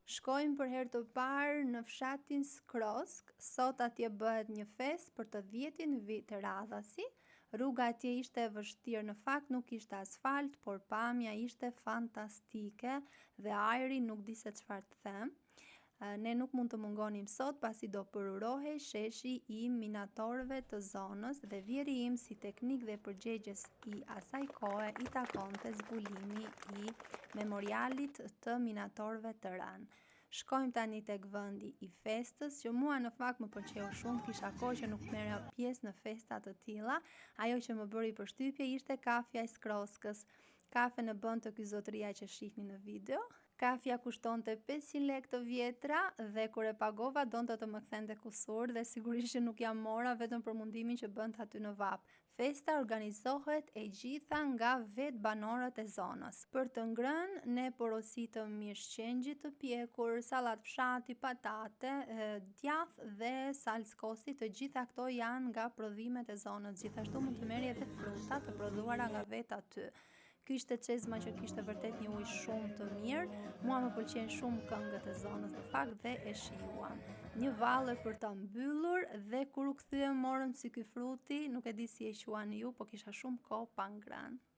Shkojmë për herë të parë në fshatin Skroskë, sot atje bëhet një festë për të dhjetin vit radhazi. Rruga atje ishte e vështirë, në fakt nuk ishte asfalt, por pamja ishte fantastike dhe ajri nuk di se çfarë të them. Ne nuk mund të mungonim sot pasi do përurohej sheshi i minatorëve të zonës dhe vjehrri im si teknik dhe përgjegjës i asaj kohe i takonte zbulimi i memorialit të minatorëve të rënë. Shkojmë tani tek vendi i festës, që mua në fakt më pëlqeu shumë, kisha kohë që nuk merrja pjesë në festa të tilla. Ajo që më bëri përshtypje ishte kafja e Skroskës. Kafen e bënte ky zotëria që shihni në video. Kafja kushtonte 500 lekë të vjetra dhe kur e pagova donte të më kthente kusur dhe sigurisht që nuk ia mora vetëm për mundimin që bënte aty në vapë. Festa organizohet e gjitha nga vetë banorët e zonës. Për të ngrënë, ne porositëm mish qengji të pjekur, sallatë fshati, patate, djathë dhe salcë kosi, të gjitha këto janë nga prodhimet e zonës. Gjithashtu mund të merrje edhe fruta të prodhuara nga vetë aty. Ky ishte çezma që kishte vërtet një ujë shumë të mirë. Mua më pëlqejnë shumë këngët e zonës në fakt dhe e shijuam. Një valle për ta mbyllur dhe kur u kthyem morëm si ky fruti, nuk e di si e quani ju, po kisha shumë kohë pa ngrënë.